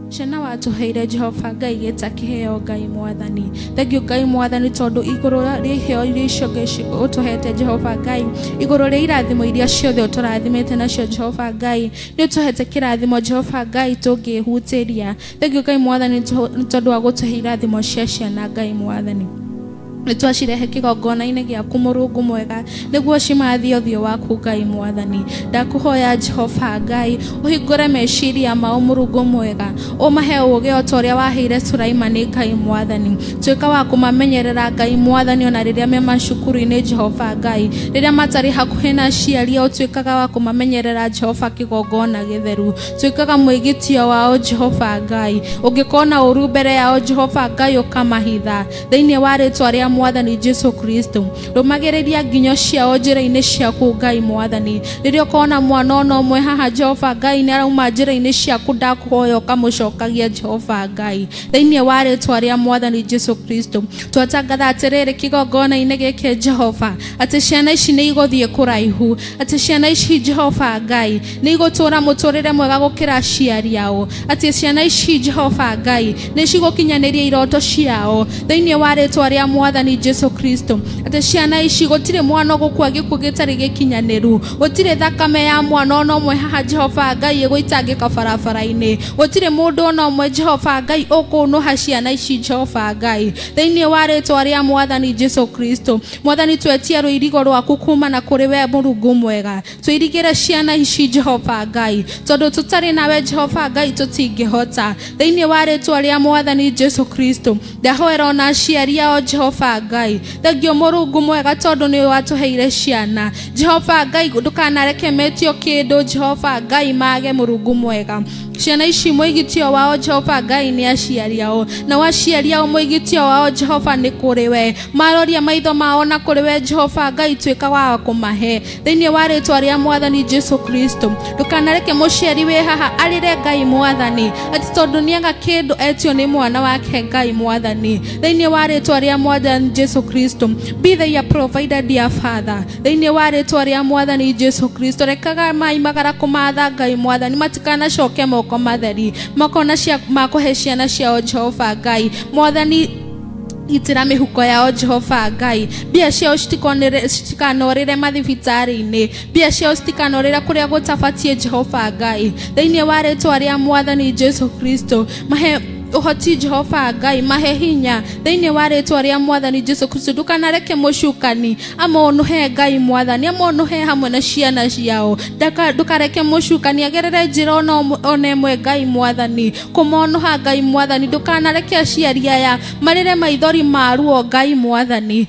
Ciana watũheire, Jehova Ngai, gĩta kĩheo, Ngai Mwathani. Thengiũ, Ngai Mwathani, tondũ igũrũ rĩa iheo iria icio Ngai ũtũhete, Jehova Ngai, igũrũ rĩa irathimo iria ciothe ũtũrathimĩte nacio, Jehova Ngai, nĩ ũtũhete kĩrathimo, Jehova Ngai, tũngĩhutĩria. Thengiũ, Ngai Mwathani, nĩ tondũ wa gũtũhe irathimo cia ciana, Ngai Mwathani. Nĩ twacirehe kĩgongona-inĩ gĩaku, Mũrungu mwega, nĩguo cimathie ũthiũ waku, Ngai Mwathani. Ndakũhoya, Jehova Ngai, ũhingũre meciria mao, Mũrungu mwega, ũmahe ũũgĩ o ta ũrĩa waheire Sulaimani, Ngai Mwathani. Tuĩka wa kũmamenyerera, Ngai Mwathani, ona rĩrĩa me macukuru-inĩ, Jehova Ngai, rĩrĩa matarĩ hakuhĩ na aciari ao, tuĩkaga wa kũmamenyerera, Jehova, kĩgongona gĩtheru. Tuĩkaga mwĩgitio wao, Jehova Ngai. Ũngĩkona ũru mbere yao, Jehova Ngai, ũkamahitha thĩinĩ wa rĩtwa rĩa Mwathani Jesu Kristo. Rũmagĩrĩria nginyo ciao njĩra-inĩ ciaku, Ngai Mwathani. Rĩrĩa ũkona mwana ona ũmwe haha, Jehova Ngai, nĩ arauma njĩra-inĩ ciaku, ndakũhoya ũkamũcokagia, Jehova Ngai, thĩinĩ wa rĩtwa rĩa Mwathani Jesu Kristo. Twatangatha atĩrĩrĩ kĩgongona-inĩ gĩkĩ, Jehova, atĩ ciana ici nĩ igũthiĩ kũraihu, atĩ ciana ici, Jehova Ngai, nĩ igũtũũra mũtũrĩre mwega gũkĩra aciari ao, atĩ ciana ici, Jehova Ngai, nĩ cigũkinyanĩria iroto ciao thĩinĩ wa rĩtwa rĩa Mwathani Jesu Kristo, atĩ ciana ici gũtirĩ mwana ũgũkua gĩkuũ gĩtarĩ gĩkinyanĩru, gũtirĩ thakame ya mwana ona ũmwe haha, Jehova Ngai, ĩgũitangĩka barabara-inĩ, gũtirĩ mũndũ ona ũmwe, Jehova Ngai, ũkũnũha ciana ici, Jehova Ngai, thĩinĩ wa rĩtwa rĩa Mwathani Jesu Kristo. Mwathani, twetie rũirigo rwaku kumana kũrĩ we, Mũrungu mwega. Twĩrigĩre ciana ici, Jehova Ngai, tondũ tũtarĩ nawe, Jehova Ngai, tũtingĩhota. Thĩinĩ wa rĩtwa rĩa Mwathani Jesu Kristo, ndahoera ona aciari ao, Jehova Ngai. Thengiũ, Mũrungu mwega, tondũ nĩ watũheire ciana, Jehova Ngai. Ndũkanareke metio kĩndũ, Jehova Ngai, mage. Mũrungu mwega, ciana ici mwĩgitio wao, Jehova Ngai, nĩ aciari ao, nao aciari ao mwĩgitio wao, Jehova, nĩ kũrĩ we. Maroria maitho mao na kũrĩ we, Jehova Ngai, tuĩka wa kũmahe thĩinĩ wa rĩtwa rĩa Mwathani Jesu Kristo. Ndũkanareke mũciari wĩ haha arĩre, Ngai Mwathani, atĩ tondũ nĩaga kĩndũ etio nĩ mwana wake, Ngai Mwathani, thĩinĩ wa rĩtwa rĩa Mwathani Jesu Kristo. Be their provider, dear Father, thĩinĩ wa rĩtwa rĩa Mwathani Jesu Kristo. Rekaga maimagara kũmatha, Ngai Mwathani, matikanacoke moko matheri makona cia makũhe ciana ciao, Jehova Ngai Mwathani. Gitĩra mĩhuko yao, Jehova Ngai. Mbia ciao citikanorĩre mathibitarĩ-inĩ, mbia ciao citikanorĩre kũrĩa gũtabatiĩ, Jehova Ngai, thĩinĩ wa rĩtwa rĩa Mwathani Jesu Kristo. Mahe ũhoti, Jehova Ngai, mahe hinya thĩinĩ wa rĩtwa rĩa Mwathani Jesu Kristo. Ndũkanareke mũcukani amonũhe, Ngai Mwathani, amonũhe hamwe na ciana ciao. Ndũkareke mũcukani agerere njĩra ona ĩmwe, Ngai Mwathani, kũmonũha. Ngai Mwathani, ndũkanareke aciari aya marĩre maithori ma ruo, Ngai Mwathani,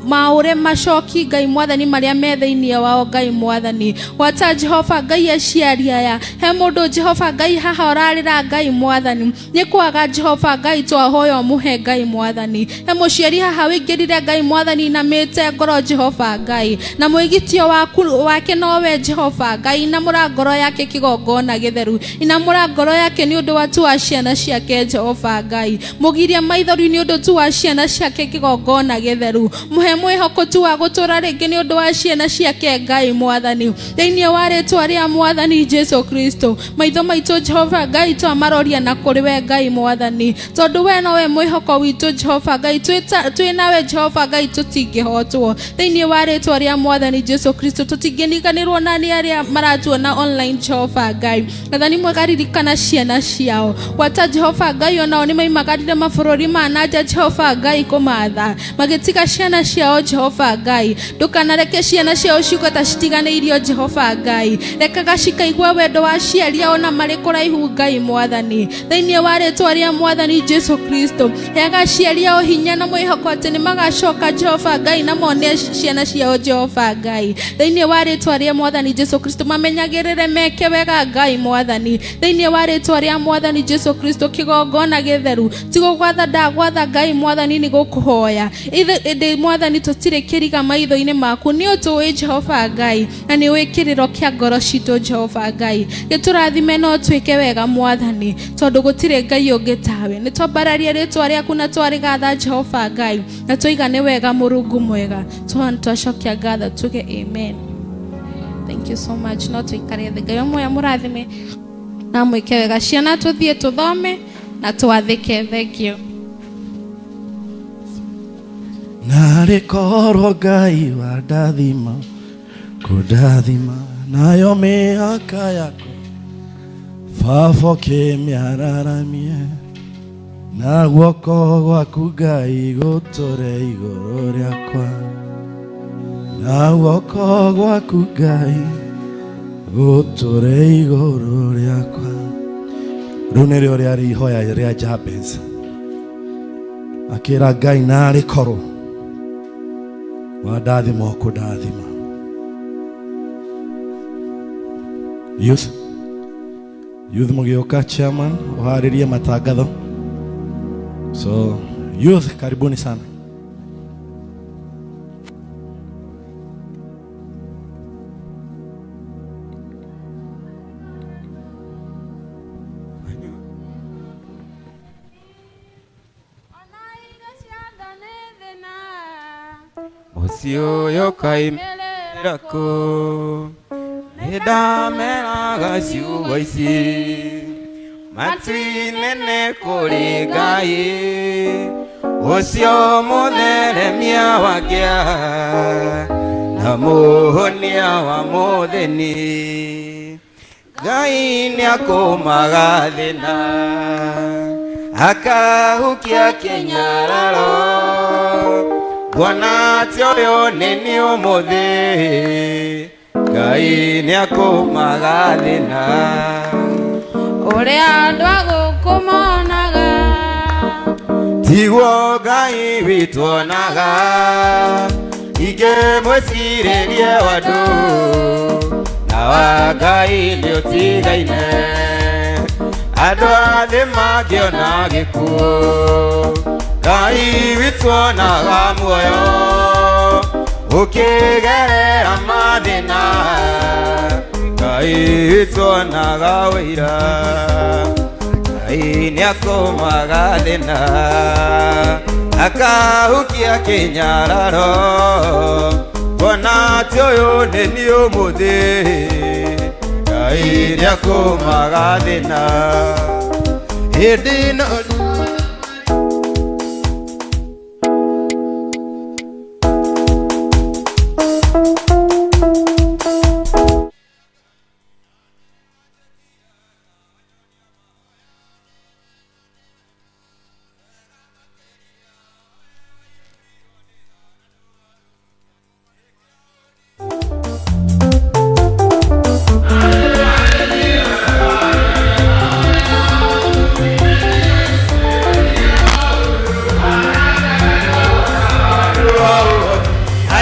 maũre macoki, Ngai Mwathani, marĩa me thĩinĩ wao, Ngai Mwathani. Gwata, Jehova Ngai, aciari aya. He mũndũ, Jehova Ngai, haha ũrarĩra, Ngai Mwathani, nĩ kwaga, Jehova Ngai, twahoya ũmũhe, Ngai Mwathani. He mũciari haha wĩingĩrire, Ngai Mwathani, na mĩte ngoro, Jehova Ngai, na mwĩgitio waku wake nowe, Jehova Ngai. Inamũra ngoro yake kĩgongona gĩtheru, inamũra ngoro yake nĩ ũndũ wa tu wa ciana ciake, Jehova Ngai. Mũgirie maithori nĩ ũndũ tu wa ciana ciake kĩgongona gĩtheru. Mũhe mwĩhoko tu wa gũtũra rĩngĩ nĩ ũndũ wa ciana ciake, Ngai Mwathani, thĩinĩ wa rĩtwa rĩa Mwathani Jesu Kristo. Maitho maitũ, Jehova Ngai, twamaroria na kũrĩ we, Ngai Mwathani, tondũ we nowe mwĩhoko witũ, Jehova Ngai. Twĩ nawe, Jehova Ngai, tũtingĩhotwo, thĩinĩ wa rĩtwa rĩa Mwathani Jesu Kristo. Tũtingĩriganĩrwo na nĩ arĩa maratuona online, Jehova Ngai. Mwathani mwega, ririkana ciana ciao. Gwata, Jehova Ngai, onao nĩ maimagarire mabũrũri ma nanja, Jehova Ngai, kũmatha, magĩtiga ciana ciao, Jehova Ngai. Ndũkanareke ciana ciao ciugo ta citiganĩirio, Jehova Ngai. Rekaga cikaigua wendo wa aciari ao na marĩ kũraihu, Ngai Mwathani, thĩinĩ wa rĩtwa rĩa mwathani Jesu Kristo. Heaga aciari ao hinya na mwĩhoko atĩ nĩ magacoka Jehova Ngai na mone ciana ciao Jehova Ngai. Thĩinĩ wa rĩtwa rĩa mwathani Jesu Kristo, mamenyagĩrĩre meke wega Ngai mwathani. Thĩinĩ wa rĩtwa rĩa mwathani Jesu Kristo, kĩgongona gĩtheru ti gũgwatha ndagwatha Ngai mwathani, nĩ gũkũhoya ĩndĩ mwathani tũtirĩ kĩriga maitho-inĩ maku, nĩ ũtũĩ Jehova Ngai na nĩ ũĩ kĩrĩro kĩa ngoro citũ Jehova Ngai. Gĩtũrathime no twĩke wega mwathani, tondũ gũtirĩ Ngai ũngĩ tawe. Nĩ twambararia rĩtwa rĩaku na twarĩgatha Jehova Ngai, na twoiga nĩ wega Mũrungu mwega. Twacokia ngatho tuge amen. Thank you so much. No tũikare thĩ. Ngai ũmwe amũrathime na mwĩke wega. Ciana tũthiĩ tũthome na twathĩke. Thank you. Narĩ korwo Ngai wandathima kũndathima nayo mĩhaka yaku baba ũkĩmĩararamie na guoko gwaku Ngai gũtũre igũrũ rĩakwa na guoko gwaku Ngai gũtũre igũrũ rĩakwa. Rĩu nĩrĩo rĩarĩ ihoya rĩa Jabez, akĩra Ngai narĩ korwo wandathima ũkũndathima. Youth, youth mũgĩũka, chairman ũharĩrie matangatho. So youth, karibuni sana. Mũciĩ ũyũ kaimĩrĩra kũ nĩndameraga ciugo ici matu-inĩ kũrĩ Ngai ũcio mũtheremia wa ngĩa na mũhonia wa mũthĩni. Ngai nĩakũmaga thĩna akahukia kĩnyararo, kuona atĩ ũyũ nĩ niĩ ũmũthĩ. Ngai nĩakũmaga thĩna. Ũrĩa andũ a gũkũ monaga tiguo Ngai witũ onaga, ingĩ mwĩcirĩrie wa andũ na wa Ngai nĩ ũtigaine. Andũ a thĩ mangĩona gĩkuũ, Ngai witũ onaga muoyo. Ũkĩgerera mathĩna, Ngai witũ onaga ũira. Ngai nĩakũmaga thĩna akahukia kĩnyararo, kuona atĩ ũyũ nĩ niĩ ũmũthĩ. Ngai nĩakũmaga thĩna hĩndĩ ĩno.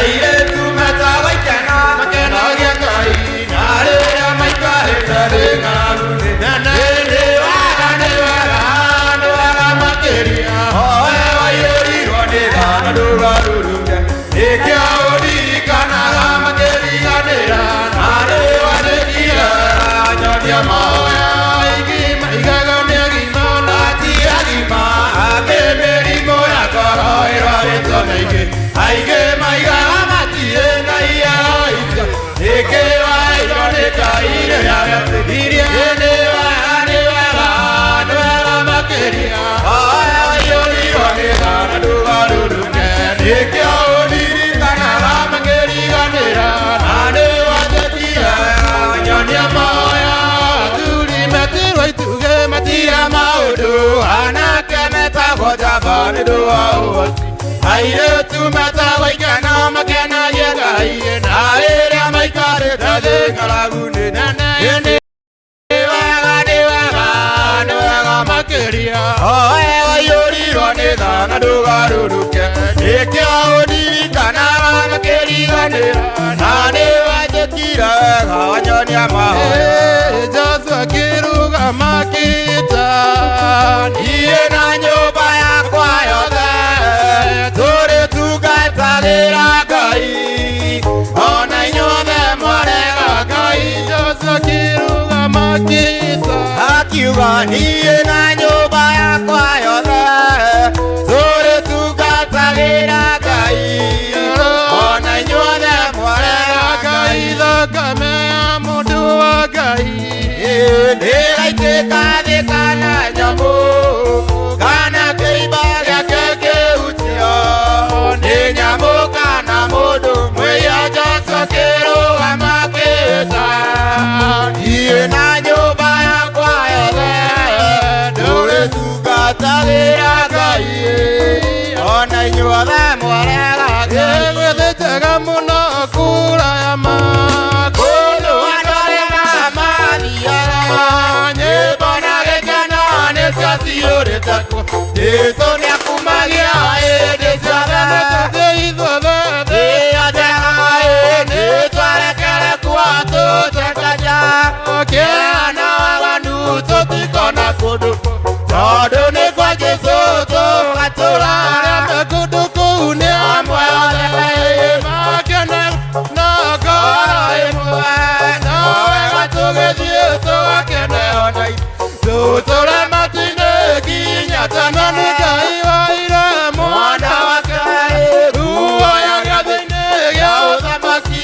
Airĩtu metagwo ikena makenagia Ngai, na rĩrĩa maikarĩte thĩ ng'aragu-inĩ nene. Nĩ wega, nĩ wega, nĩ wega makĩria, o we waiyũrirwo nĩ tha na ndũgarũrũke. Nĩkĩo ũndirikanaga makĩriganĩra, na nĩwandĩkire nyonia mahoya. Aingĩ maigaga nĩ agima na ti agima, angĩ mĩrimũ ya ngoro ĩrwarĩtwo mĩingĩ, aingĩ maigaga matirĩ na iheo icio. Nĩkĩ waheirwo nĩ Ngai rĩrĩa wetĩkirie? Nĩ wega, nĩ wega, nĩ wega makĩria, o we waiyũrirwo nĩ tha na ndũgarũrũke. Nĩkĩo ũndirikanaga makĩriganĩra, na nĩwanjĩkire wega nyonia mahoya. Athuri metirwo itugĩ matirĩ maũndũ, anake metagwo njamba nĩ ũndũ wa ũhoti, airĩtu metagwo ikeno makenagie Ngai, na rĩrĩa maikarĩte thĩ ng'aragu-inĩ nene. Nĩ wega, nĩ wega, nĩ wega makĩria, Oe waiyũrirwo nĩ tha na ndũgarũrũke nĩkĩo ũndirikanaga makĩriganĩra na nĩ wanjĩkire wega wanyonia mahoya. Jesu akĩrũgama akĩĩta, Niĩ na nyũmba yakwa yothe tũrĩtungatagĩra Ngai ona inyuothe mwarega Ngai. Jesu akĩrũgama akĩĩta, Akiuga niĩ na nyũmba yakwa yothe tũrĩtungatagĩra Ngai ona inyuothe mwarega Ngai Ngai. Thakame ya mũndũ wa Ngai Ndĩraitĩka thĩ kana nyamũ kana kĩimba gĩake kĩhutio nĩ nyamũ kana mũndũ mwĩya. Jesu akĩrũgama akĩĩta, niĩ na nyũmba yakwa yothe tũrĩtungatagĩra Ngai ona inyuothe mwarega Ngai. Gwĩthĩ njega mũno kũraya ma Kũndũ andũ arĩa mathiaga nyĩmbo na gĩkeno nĩcio ciyũrĩte kuo. Jesũ nĩakumagia hĩndĩ ciothe. Tũthiĩ ithuothe. Thĩ ĩyo njega ĩ nĩtwerekere kuo tũtekaja kĩeha na waganu tũtikona kũndũ tondũ nĩ kwa Jesũ tũgatũra. Arĩa me kũndũ kũu nĩ amwe othe makene na ngoro ĩmwe na wega tũgĩthiĩ tũgakene ona tũtũre matu-inĩ nginya tene. Nĩ Ngai waire mwana mwana wake ruoya gĩathĩ-inĩ gĩa ũthamaki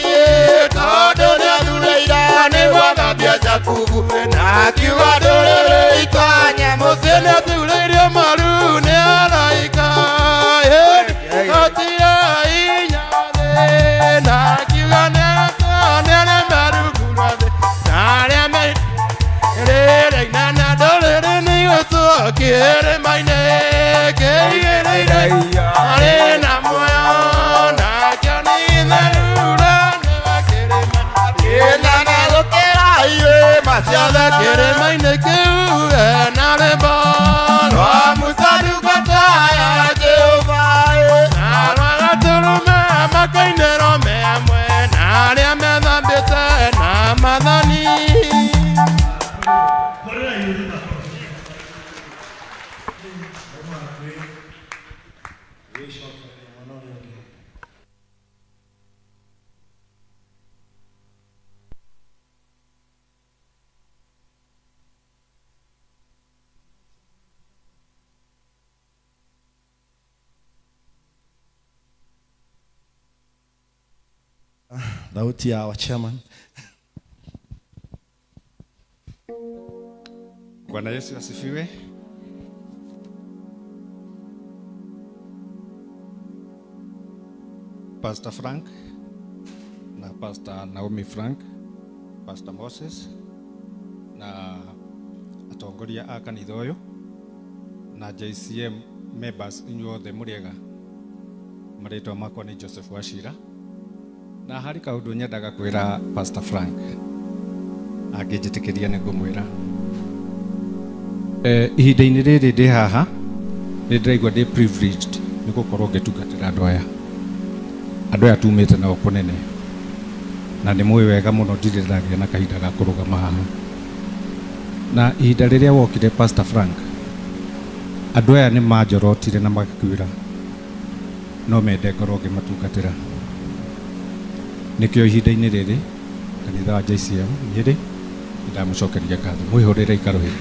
tondũ nĩathurĩire nĩguo thambie Jakubu na akiuga ndũrĩrĩ itanye mũciĩ mũciĩ. Nĩaturĩirio maru nĩ araika hatirĩ inya thĩ na akiuga nĩ arĩa me rungu rwa thĩ na arĩa me rĩrĩ inene ndũrĩrĩ nĩigũtwo kĩrĩma-inĩ kĩigĩrĩire arĩ na muoyo nakĩo nĩ itherũ nĩwe kĩrĩma kĩnene gũkĩra irĩma ciothe. Kĩrĩma-inĩ kĩu hena rwĩmbo rwa Musa ndungata ya Jehova na rwa Gatũrũme makainĩrwo me hamwe na arĩa methambĩte na mathani. Thauti ya our chairman. Bwana Yesu asifiwe. Pastor Frank na Pastor Naomi Frank, Pastor Moses na atongoria a kanitha ũyũ na JCM members inyuothe mũrĩega. Marĩtwa makwa nĩ Joseph Wachira na harĩ kaũndũ nyendaga kwĩra Pastor Frank angĩnjĩtĩkĩria nĩ ngũmwĩra. Ihinda-inĩ rĩrĩ ndĩ haha nĩ ndĩraigua ndĩ privileged nĩ gũkorwo ngĩtungatĩra andũ aya. Andũ aya tumĩte nao kũnene na nĩ mũĩ wega mũno ndirĩ ndagĩa na kahinda ga kũrũgama haha. Na ihinda rĩrĩa wokire Pastor Frank, andũ aya nĩ manjorotire na magakwĩra no mende ngorwo ngĩmatungatĩra. Nĩkĩo ihinda-inĩ rĩrĩ kanitha wa JCM Nyĩrĩ nĩndamũcokeria ngatho. Mwĩhũrĩre ikarũhĩ.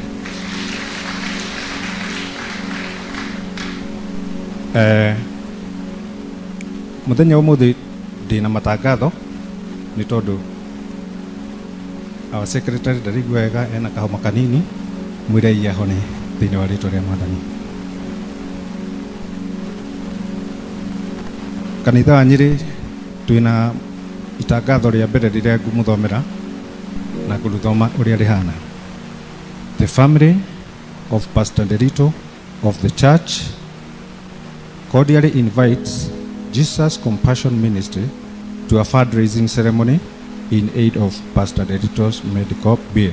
Mũthenya ũmũthĩ ndĩna matangatho nĩ tondũ our secretary ndaraigua wega ena kahoma kanini mwĩrei ahone thĩinĩ wa rĩtwa rĩa Mwathani. Kanitha wa Nyĩrĩ twĩna itangatho rĩa mbere rĩrĩa ngũmũthomera na ngũrĩthoma ũrĩa rĩhana. The family of Pastor Nderitu of the church cordially invites Jesus Compassion Ministry to a fundraising ceremony in aid of Pastor Nderitu's medical bill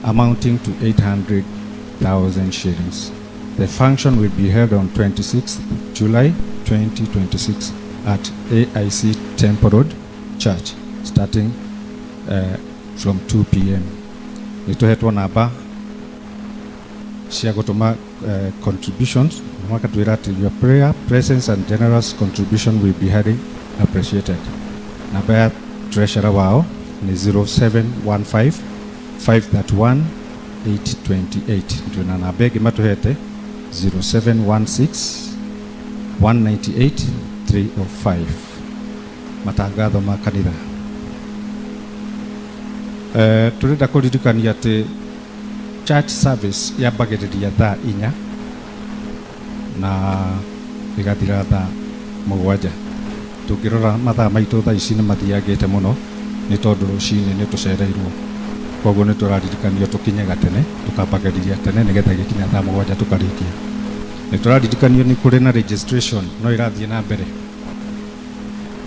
amounting to 800,000 shillings. The function will be held on 26th July 2026 at AIC Temple Road Church starting from 2 p.m. Nĩ tũhetwo namba cia gũtũma contributions, makatwĩra atĩ your prayer, presence and generous contribution will be highly appreciated. Namba ya treasurer wao nĩ 0715 531 828. Ndio na namba ĩngĩ matũhete 0716 198 305. Matangatho ma kanitha. Tũrenda kũririkania atĩ church service yambagĩrĩria thaa 4 na ĩgathira thaa 7. Tũngĩrora mathaa maitũ thaa ici nĩ mathiangĩte mũno nĩ tondũ rũcinĩ nĩ tũcereirwo, koguo nĩ tũraririkanio tũkinye gatene, tũkambagĩrĩria tene nĩgetha gĩkinya thaa 7 tũkarĩkia. Nĩ tũraririkanio nĩ kũrĩ na registration no ĩrathiĩ na mbere.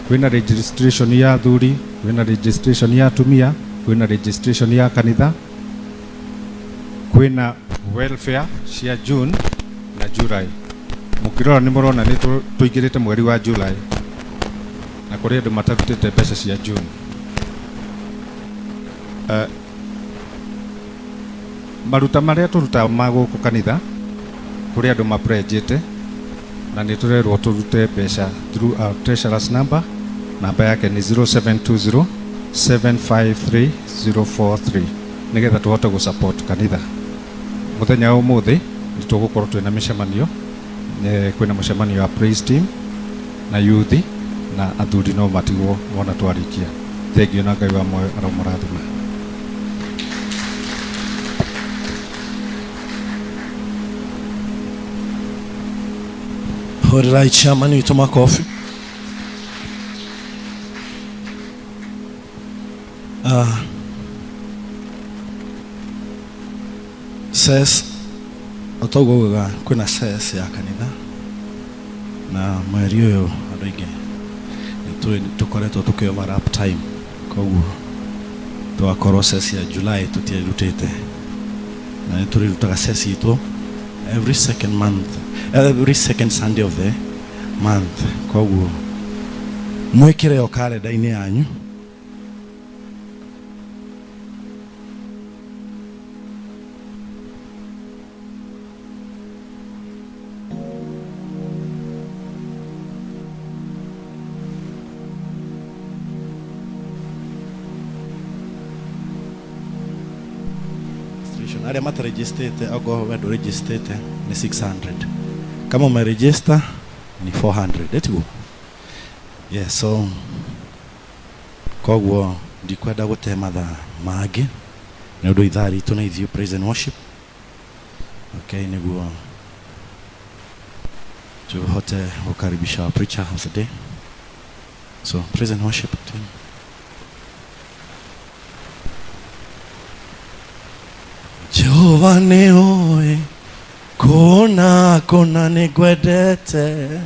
Kwĩna registration ya athuri, kwĩna registration ya atumia, kwĩna registration ya kanitha, kwĩna welfare cia June na July. Mũngĩrora nĩ mũrona nĩ tũingĩrĩte mweri wa July na kũrĩ andũ matarutĩte mbeca cia June. Maruta marĩa tũrutaga ma gũkũ kanitha kũrĩ andũ mapledgĩte na nĩ tũrerwo tũrute mbeca through our treasurer's number. Namba yake nĩ 0720 753 043 nĩgetha tũhote gũ support kanitha. Mũthenya wa ũmũthĩ nĩ tũgũkorwo twĩna mĩcemanio. Kwĩna mũcemanio wa praise team na youth na athuri no matigwo wona twarĩkia. Thengiũ na Ngai wa muoyo aromũrathima. Hũrĩrai chairman witũ makobi. Ses otoguo ugaga kwĩna ses ya kanitha na mweri ũyũ andũ aingĩ nĩ tũkoretwo tũkĩ overlap time, koguo tũgakorwo ses ya July tũtiarutĩte, na nĩ tũrĩrutaga ses itũ every second month, every second Sunday of the month, koguo mwĩkĩre o karenda-inĩ yanyu. Registration, arĩa mataregistĩte, okorwo we ndũregistĩte nĩ 600, kama umeregister ni 400, etiguo? Yeah, so koguo ndikwenda gũte mathaa mangĩ nĩ ũndũ ithaa ritũ nĩ ithuĩ praise and worship. Okay, nĩguo tuhote gũkaribisha our preacher of the day. So praise and worship team. Jehova nĩ ũĩ kũna kũna nĩ ngwendete.